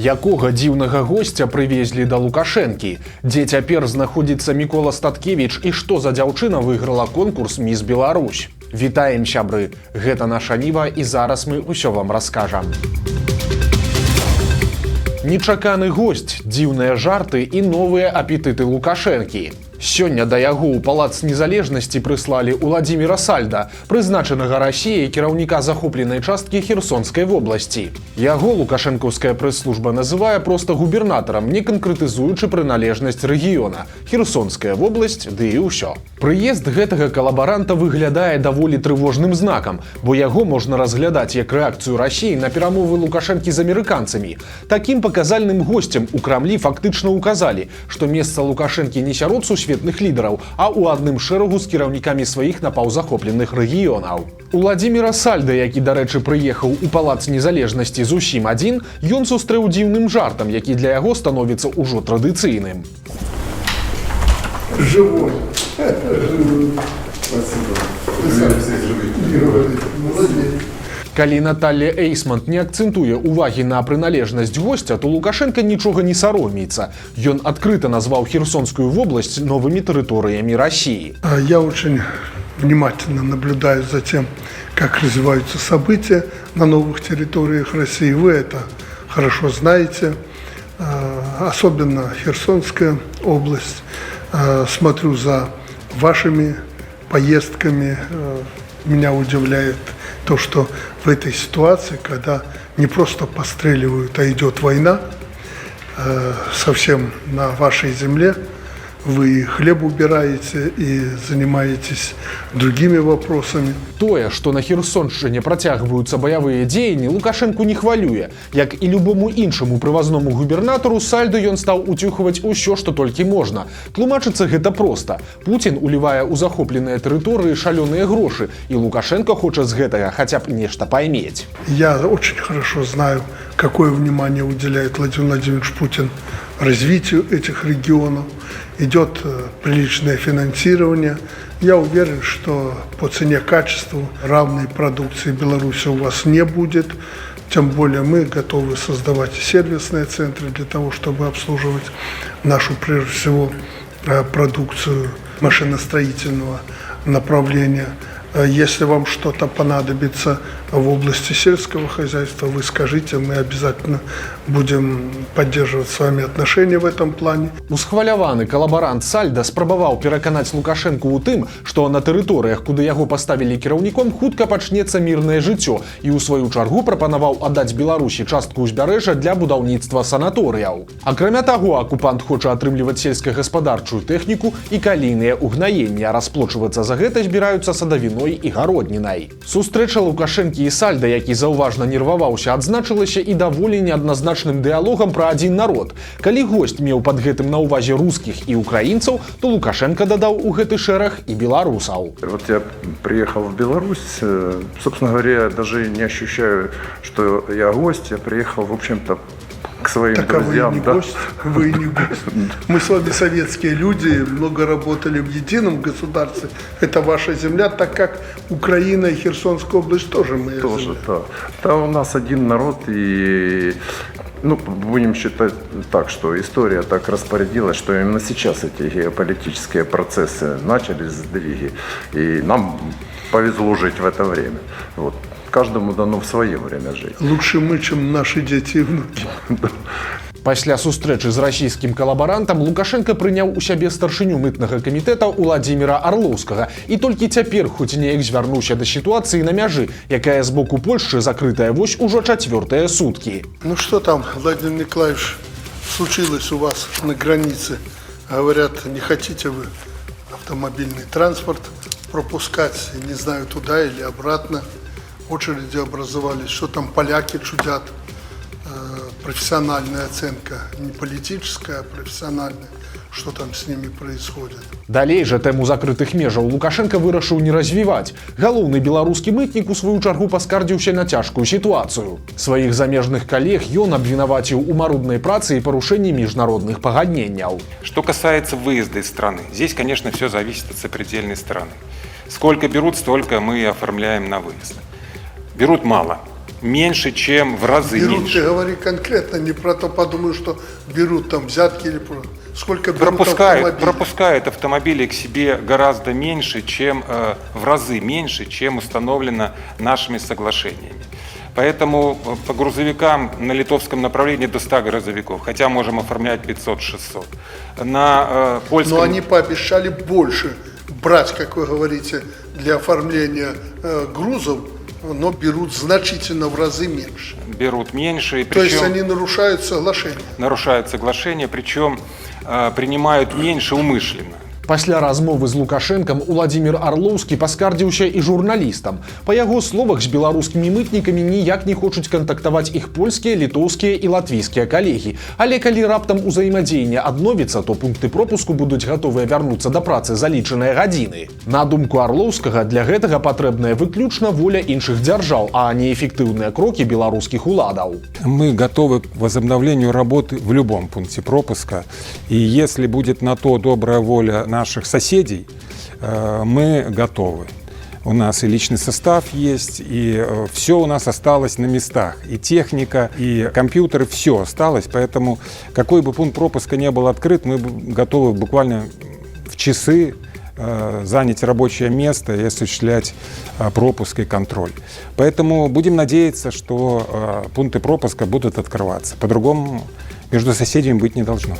Якога дзіўнага госця прывезлі да Лукашэнкі? Дзе цяпер знаходзіцца Мікола Статкевіч і што за дзяўчына выйграла конкурс «Міс Беларусь»? Вітаем, сябры! Гэта «Наша Ніва», і зараз мы ўсё вам раскажам. Нечаканы госць, дзіўныя жарты і новыя апетыты Лукашэнкі. Сёння да яго ў Палац незалежнасці прыслалі Уладзіміра Сальда, прызначанага Расіяй кіраўніка захопленай часткі Херсонскай вобласці. Яго лукашэнкаўская прэс-служба называе проста губернатарам, не канкрэтызуючы прыналежнасць рэгіёна. Херсонская вобласць, ды і ўсё. Прыезд гэтага калабаранта выглядае даволі трывожным знакам, бо яго можна разглядаць як рэакцыю Расіі на перамовы Лукашэнкі з амерыканцамі. Такім паказальным госцем у Крамлі фактычна указалі, што месца Лукашэнкі не сярод сусветных лідараў, а ў адным шэрагу з кіраўнікамі сваіх напаўзахопленых рэгіёнаў. Уладзіміра Сальда, які, дарэчы, прыехаў у Палац незалежнасці зусім адзін, ён сустрэў дзіўным жартам, які для яго становіцца ўжо традыцыйным. Живой. Живой. Спасибо. Всех живых. Молодец. Калі Наталля Эйсмант не акцэнтуе увагі на прыналежнасць госця, то Лукашэнка нічога не саромеецца. Ён адкрыта назваў Херсонскую вобласць новымі тэрыторыямі Расіі. Я очень внимательно наблюдаю за тем, как развиваются события на новых территориях России. Вы это хорошо знаете, особенно Херсонская область. Смотрю за вашими поездками. Меня удивляет то, что в этой ситуации, когда не просто постреливают, а идет война, совсем на вашей земле, вы хлеб убираете и занимаетесь другими вопросами. Тое, што на Херсоншчыне працягваюцца баявыя дзеянні, Лукашэнку не хвалюе. Як і любому іншаму прывазному губернатару, Сальду ён стаў уцюхваць усё, што толькі можна. Тлумачыцца гэта проста. Пуцін улівае ў захопленыя тэрыторыі шалёныя грошы, і Лукашэнка хоча з гэтага хаця б нешта паймець. Я очень хорошо знаю, какое внимание уделяет Владимир Владимирович Путин развитию этих регионов. Идет приличное финансирование. Я уверен, что по цене-качеству равной продукции Беларуси у вас не будет. Тем более мы готовы создавать сервисные центры для того, чтобы обслуживать нашу, прежде всего, продукцию машиностроительного направления. Если вам что-то понадобится в области сельского хозяйства, вы скажите, мы обязательно будем поддерживать с вами отношения в этом плане. Усхваляваны калабарант Сальда спрабаваў пераканаць Лукашэнку ў тым, што на тэрыторыях, куды яго паставілі кіраўніком, хутка пачнецца мірнае жыццё, і ў сваю чаргу прапанаваў аддаць Беларусі частку ўзбярэжжа для будаўніцтва санаторыяў. Акрамя таго, акупант хоча атрымліваць сельскагаспадарчую тэхніку і калійныя ўгнаенні, а расплочвацца за гэта збіраюцца садавіной і гароднінай. Сустрэча Лукашэнкі і Сальда, які заўважна нерваваўся, адзначылася і даволі неадназначным дыялогам пра адзін народ. Калі госць меў пад гэтым на ўвазе рускіх і украінцаў, то Лукашэнка дадаў у гэты шэраг і беларусаў. Вот я приехал в Беларусь, собственно говоря, я даже не ощущаю, что я гость, я приехал, в общем-то, к своим Так а вы и друзьям. не Да. гость, вы и не гость. Мы с вами советские люди, много работали в едином государстве. Это ваша земля, так как Украина и Херсонская область тоже моя Тоже, земля. Да. Да, у нас один народ, и, ну, будем считать так, что история так распорядилась, что именно сейчас эти геополитические процессы начались, сдвиги, и нам повезло жить в это время. Вот. Каждому дано в свое время жить. Лучше мы, чем наши дети и внуки. Пасля сустрэчы з расійскім калабарантам Лукашэнка прыняў у сябе старшыню мытнага камітэта Уладзіміра Арлоўскага і толькі цяпер хоць неяк звярнуўся да сітуацыі на мяжы, якая з боку Польшчы закрытая вось ужо чацвёртыя суткі. Ну что там, Владимир Николаевич, случилось у вас на границе? Говорят, не хотите вы автомобильный транспорт пропускать, не знаю, туда или обратно. Очереди образовались, что там поляки чудят. Профессиональная оценка, не политическая, а профессиональная, что там с ними происходит. Далей жа тэму закрытых межаў Лукашэнка вырашыў не развіваць. Галоўны беларускі мытнік у сваю чаргу паскардзіўся на цяжкую сітуацыю. Сваіх замежных калег ён абвінаваціў у маруднай працы і парушэнні міжнародных пагадненняў. Что касается выезда из страны, здесь, конечно, все зависит от сопредельной стороны. Сколько берут, столько мы и оформляем на выезд. Берут мало. Меньше, чем в разы Берут, меньше. Ты говори конкретно, не про то подумаю, что берут там взятки или сколько берут Пропускают, автомобилей. Пропускают автомобили к себе гораздо меньше, чем в разы меньше, чем установлено нашими соглашениями. Поэтому по грузовикам на литовском направлении до 100 грузовиков, хотя можем оформлять 500-600. На польском... Но они пообещали больше брать, как вы говорите, для оформления грузов, но берут значительно в разы меньше. Берут меньше. И То есть причем они нарушают соглашение. Нарушают соглашение, причем принимают меньше умышленно. Пасля размовы з Лукашэнкам Уладзімир Арлоўскі паскардзіўся і журналістам. Па яго словах, з беларускімі мытнікамі ніяк не хочуць кантактаваць іх польскія, літоўскія і латвійскія калегі. Але калі раптам узаемадзеянне адновіцца, то пункты пропуску будуць гатовыя вярнуцца да працы за лічаныя гадзіны. На думку Арлоўскага, для гэтага патрэбная выключна воля іншых дзяржаў, а не эфектыўныя крокі беларускіх уладаў. Мы готовы к возобновлению работы в любом пункте пропуска. И если будет на то добрая воля наших соседей, мы готовы. У нас и личный состав есть, и все у нас осталось на местах. И техника, и компьютеры, все осталось. Поэтому какой бы пункт пропуска не был открыт, мы готовы буквально в часы занять рабочее место и осуществлять пропуск и контроль. Поэтому будем надеяться, что пункты пропуска будут открываться. По-другому между соседями быть не должно.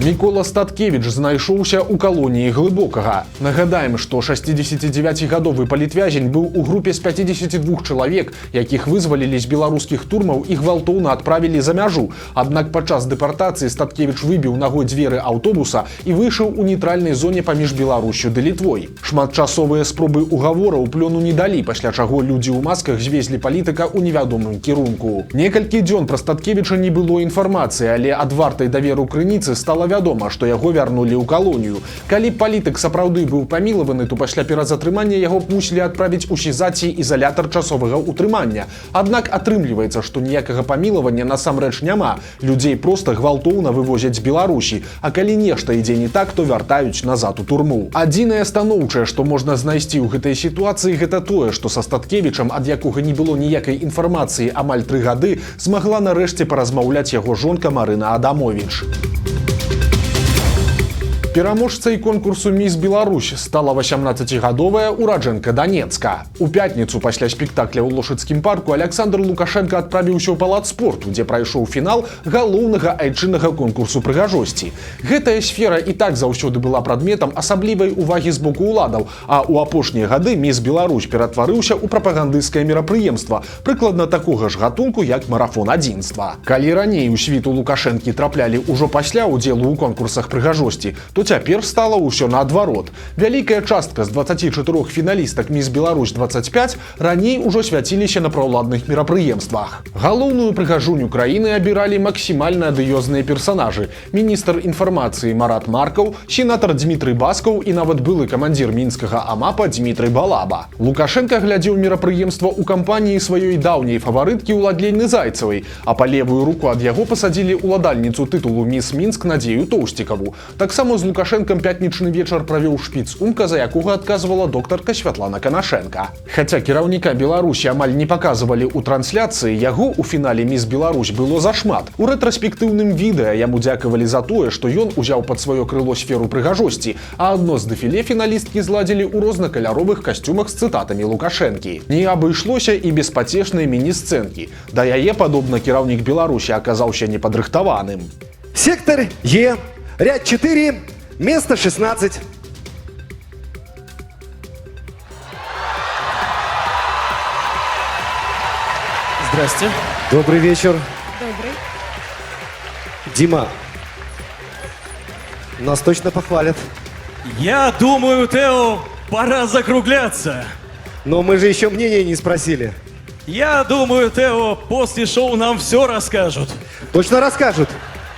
Мікола Статкевіч знайшоўся ў калоніі Глыбокага. Нагадаем, што 69гадовы палітвязень быў у групе з 52 чалавек, якіх вызвалілі з беларускіх турмаў і гвалтоўна адправілі за мяжу. Аднак падчас дэпартацыі Статкевіч выбіў нагой дзверы аўтобуса і выйшаў у нейтральнай зоне паміж Беларуссю ды Літвой. Шматчасовыя спробы угавораў плёну не далі, пасля чаго людзі ў масках звезлі палітыка ў невядомым кірунку. Некалькі дзён пра Статкевіча не было інфармацыі, але ад вартай даверу крыніцы стала вядома, што яго вярнулі ў калонію. Калі б палітык сапраўды быў памілаваны, то пасля перазатрымання яго б мусілі адправіць у СІЗА ці ізалятар часовага ўтрымання. Аднак атрымліваецца, што ніякага памілавання насамрэч няма. Людзей проста гвалтоўна вывозяць з Беларусі, а калі нешта ідзе не так, то вяртаюць назад у турму. Адзінае станоўчае, што можна знайсці ў гэтай сітуацыі, гэта тое, што са Статкевічам, ад якога не было ніякай інфармацыі амаль 3 гады, змагла нарэшце паразмаўляць яго жонка Марына Адамовіч. Пераможцай конкурсу «Міс Беларусь» стала 18гадовая ураджэнка Данецка. У пятніцу пасля спектакля ў Лошыцкім парку Аляксандр Лукашэнка адправіўся ў палац спорту, дзе прайшоў фінал галоўнага айчыннага конкурсу прыгажосці. Гэтая сфера і так заўсёды была прадметам асаблівай увагі з боку ўладаў, а ў апошнія гады «Міс Беларусь» ператварыўся ў прапагандысцкае мерапрыемства, прыкладна такога ж гатунку, як «Марафон адзінства». Калі раней у світу Лукашэнкі траплялі ўжо пасля ўдзелу ў конкурсах прыгажосці, то цяпер стала ўсё наадварот. Вялікая частка з 24 фіналістак «Міс Беларусь 25» раней ужо свяціліся на праўладных мерапрыемствах. Галоўную прыгажуню краіны абіралі максімальна адыёзныя персанажы: міністр інфармацыі Марат Маркаў, сенатар Дзмітрый Баскаў і нават былы камандзір мінскага АМАПа Дзмітрый Балаба. Лукашэнка глядзеў мерапрыемства ў кампаніі сваёй даўняй фаварыткі Уладлены Зайцавай, а па левую руку ад яго пасадзілі уладальніцу тытулу «Міс Мінск» Надзею Тоўсцікаву. Таксама з Лукашэнкам пятнічны вечар правёў шпіц Умка, за якога адказвала доктарка Святлана Канашэнка. Хаця кіраўніка Беларусі амаль не паказвалі ў трансляцыі, яго ў фінале «Міс Беларусь» было зашмат. У рэтраспектыўным відэа яму дзякавалі за тое, што ён узяў пад сваё крыло сферу прыгажосці, а адно з дэфіле фіналісткі зладзілі ў рознакаляровых касцюмах з цытатамі Лукашэнкі. Не абышлося і без пацешнай міні-сцэнкі. Да яе, падобна, кіраўнік Беларусі аказаўся непадрыхтаваным. Сектор Е, ряд 4, место 16. Здрасте. Добрый вечер. Добрый. Дима, нас точно похвалят. Я думаю, Тео, пора закругляться. Но мы же еще мнение не спросили. Я думаю, Тео, после шоу нам все расскажут. Точно расскажут.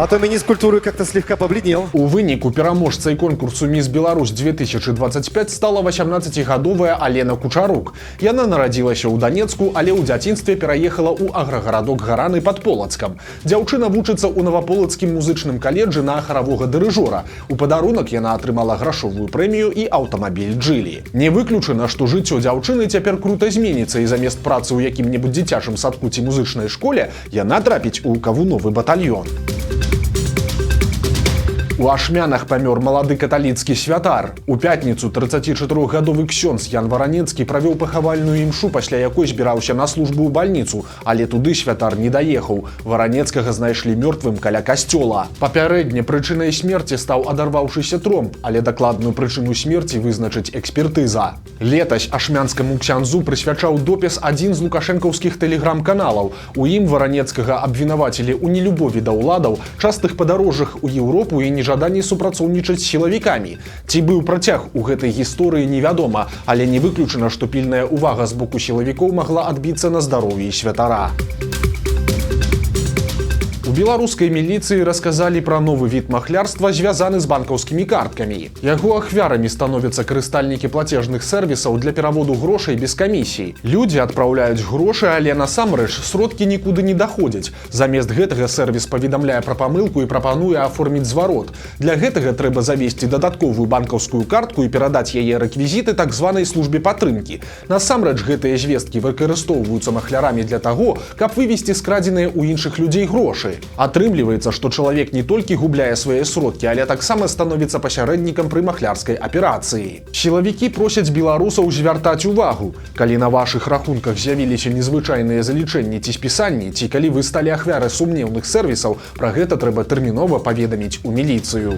А то министр культуры как-то слегка побледнел. У выніку пераможцай конкурсу «Міс Беларусь 2025» стала 18-гадовая Алена Кучарук. Яна нарадзілася ў Данецку, але ў дзяцінстве пераехала ў аграгарадок Гараны пад Полацкам. Дзяўчына вучыцца ў Наваполацкім музычным каледжы на харавога дырыжора. У падарунак яна атрымала грашовую прэмію і аўтамабіль «Джылі». Не выключана, што жыццё дзяўчыны цяпер крута зменіцца, і замест працы ў якім-небудзь дзіцячым садку ці музычнай школе яна трапіць у кавуновы батальён. У Ашмянах памёр малады каталіцкі святар. У пятніцу 34-гадовы ксёндз Ян Варанецкі правёў пахавальную імшу, пасля якой збіраўся на службу ў бальніцу, але туды святар не даехаў. Варанецкага знайшлі мёртвым каля касцёла. Папярэдне прычынай смерці стаў адарваўшыся тромб, але дакладную прычыну смерці вызначыць экспертыза. Летась ашмянскаму ксяндзу прысвячаў допіс адзін з лукашэнкаўскіх тэлеграм-каналаў. У ім Варанецкага абвінавацілі ў нелюбові да ўладаў, частых падарожжах у Еўропу і нежаданні супрацоўнічаць з сілавікамі. Ці быў працяг у гэтай гісторыі, невядома, але не выключана, што пільная ўвага з боку сілавікоў магла адбіцца на здароўі святара. У беларускай міліцыі расказалі пра новы від махлярства, звязаны з банкаўскімі карткамі. Яго ахвярамі становяцца карыстальнікі плацежных сэрвісаў для пераводу грошай без камісій. Людзі адпраўляюць грошы, але насамрэч сродкі нікуды не даходзяць. Замест гэтага сэрвіс паведамляе пра памылку і прапануе аформіць зварот. Для гэтага трэба завесці дадатковую банкаўскую картку і перадаць яе рэквізіты так званай службе падтрымкі. Насамрэч гэтыя звесткі выкарыстоўваюцца махлярамі для таго, каб вывесці скрадзеныя ў іншых людзей грошы. Атрымліваецца, што чалавек не толькі губляе свае сродкі, але таксама становіцца пасярэднікам пры махлярскай аперацыі. Сілавікі просяць беларусаў звяртаць увагу. Калі на вашых рахунках з'явіліся незвычайныя залічэнні ці спісанні, ці калі вы сталі ахвярай сумнеўных сэрвісаў, пра гэта трэба тэрмінова паведаміць у міліцыю.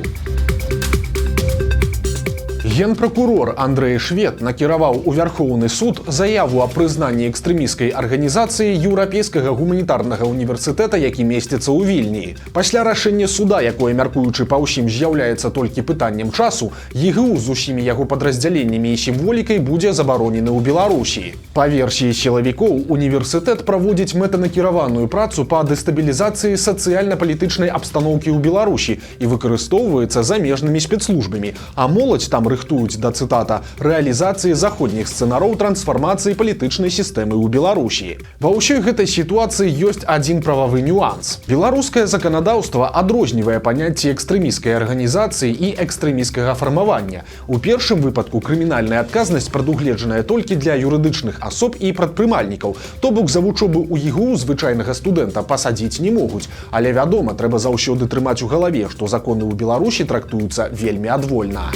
Генпракурор Андрэй Швед накіраваў у Вярхоўны суд заяву аб прызнанні экстрэмісцкай арганізацыі Еўрапейскага гуманітарнага універсітэта, які месціцца ў Вільні. Пасля рашэння суда, якое, мяркуючы па ўсім, з'яўляецца толькі пытаннем часу, ЕГУ з усімі яго падраздзяленнямі і сімволікай будзе забаронены ў Беларусі. Па версіі сілавікоў, універсітэт праводзіць мэтанакіраваную працу па дэстабілізацыі сацыяльна-палітычнай абстаноўкі ў Беларусі і выкарыстоўваецца замежнымі спецслужбамі, а моладзь там рыхтуюць да, цытата, «рэалізацыі заходніх сцэнароў трансфармацыі палітычнай сістэмы ў Беларусі». Ва ўсёй гэтай сітуацыі ёсць адзін прававы нюанс. Беларускае заканадаўства адрознівае паняцце экстрэмісцкай арганізацыі і экстрэмісцкага фармавання. У першым выпадку крымінальная адказнасць прадугледжаная толькі для юрыдычных асоб і прадпрымальнікаў. То бок за вучобу ў ЕГУ звычайнага студэнта пасадзіць не могуць. Але, вядома, трэба заўсёды трымаць у галаве, што законы ў Беларусі трактуюцца вельмі адвольна.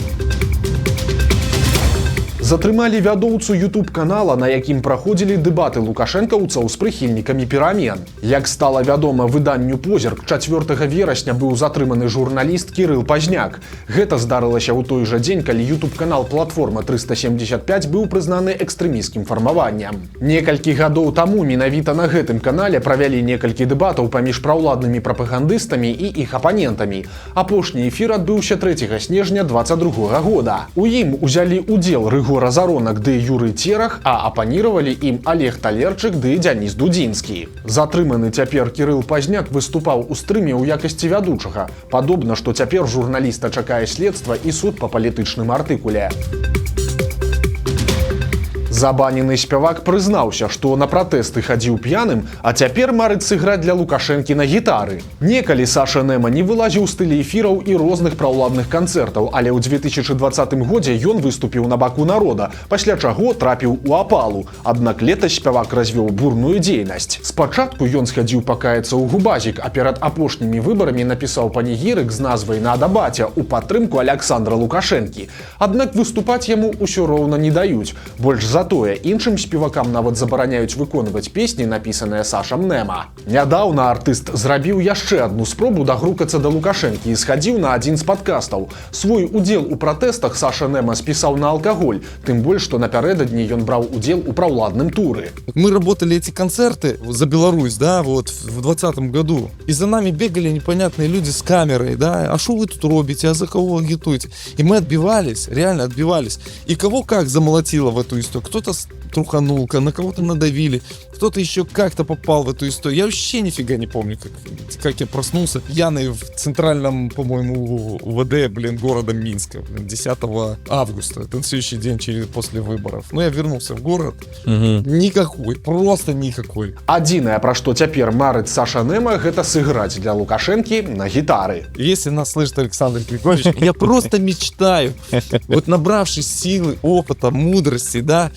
Затрымалі вядоўцу YouTube канала, на якім праходзілі дэбаты лукашэнкаўцаў з прыхільнікамі перамен. Як стала вядома выданню «Позірк», 4 верасня быў затрыманы журналіст Кірыл Пазняк. Гэта здарылася ў той жа дзень, калі YouTube канал «Платформа 375» быў прызнаны экстрэмісцкім фармаваннем. Некалькі гадоў таму менавіта на гэтым канале правялі некалькі дэбатаў паміж праўладнымі прапагандыстамі і іх апанентамі. Апошні эфір адбыўся 3 снежня 22 года. У ім узялі удзел Рыгор Азаронак ды Юрый Церах, а апаніравалі ім Алег Талерчык ды Дзяніс Дудзінскі. Затрыманы цяпер Кірыл Пазняк выступаў у стрыме ў якасці вядучага. Падобна, што цяпер журналіста чакае следства і суд па палітычным артыкуле. Забанены спявак прызнаўся, што на пратэсты хадзіў п'яным, а цяпер марыць сыграць для Лукашэнкі на гітары. Некалі Саша Нэма не вылазіў з тэлеэфіраў і розных праўладных канцэртаў, але ў 2020 годзе ён выступіў на баку народа, пасля чаго трапіў у апалу. Аднак летась спявак развёў бурную дзейнасць. Спачатку ён схадзіў пакаяцца ў губазік, а перад апошнімі выбарамі напісаў панегірык з назвай «Надо батя» у падтрымку Аляксандра Лукашэнкі. Аднак выступаць яму ўсё роўна не даюць. Больш за тое, іншым спевакам нават забараняюць выконваць песні, напісаныя Сашам Нэма. Нядаўна артыст зрабіў яшчэ адну спробу дагрукацца да Лукашэнкі і схадзіў на адзін з падкастаў. Свой удзел у пратэстах Саша Нэма спісаў на алкаголь, тым больш, што напярэдадні ён браў удзел у праўладным туры. Мы работали эти концерты за Беларусь, да, вот в 20-м году. И за нами бегали непонятные люди с камерой, да, а что вы тут робите, а за кого агитуете? И мы отбивались, реально отбивались. И кого как замолотило в эту историю. Кто-то Кто-то труханул, на кого-то надавили, кто-то еще как-то попал в эту историю. Я вообще нифига не помню, как я проснулся пьяный в центральном, по-моему, УВД, блин, города Минска, блин, 10 августа. Это на следующий день после выборов. Ну, я вернулся в город. Никакой, просто никакой. Адзінае, пра што цяпер марыць Саша Нэма, гэта сыграць для Лукашэнкі на гітары. Если нас слышит Александр Григорьевич, я просто мечтаю, вот набравшись силы, опыта, мудрости, да,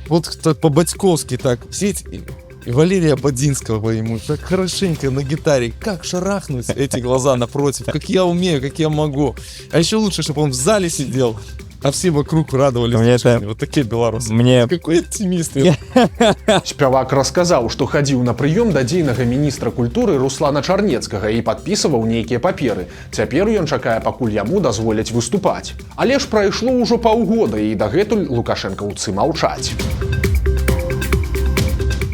вот кто по-батьковски так сесть и Валерия Ободзинского ему так хорошенько на гитаре, как шарахнуть эти глаза напротив, как я умею, как я могу. А еще лучше, чтобы он в зале сидел, а все вокруг радовались Мне жизни. Вот такие белорусы. Мне Какой оптимист я. Спявак расказаў, што хадзіў на прыём да дзейнага міністра культуры Руслана Чарнецкага і падпісваў нейкія паперы. Цяпер ён чакае, пакуль яму дазволяць выступаць. Але ж прайшло ўжо паўгода, і дагэтуль лукашэнкаўцы маўчаць.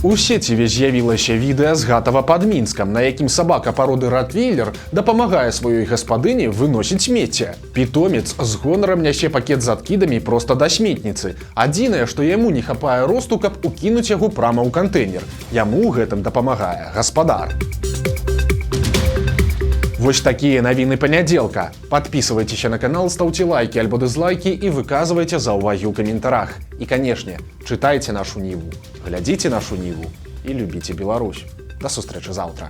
У сеціве з'явілася відэа з Гатава пад Мінскам, на якім сабака пароды ратвейлер дапамагае сваёй гаспадыні выносіць смецце. Питомец з гонарам нясе пакет з адкідамі проста да сметніцы. Адзінае, што яму не хапае росту, каб укінуць яго прама ў кантэйнер. Яму ў гэтым дапамагае гаспадар. Вось такія навіны панядзелка. Падпісвайцеся на канал, стаўце лайкі альбо дызлайкі і выказвайце заўвагі ў каментарах. І, канешне, чытайце «Нашу Ніву», глядзіце «Нашу Ніву» і любіце Беларусь. Да сустрэчы заўтра.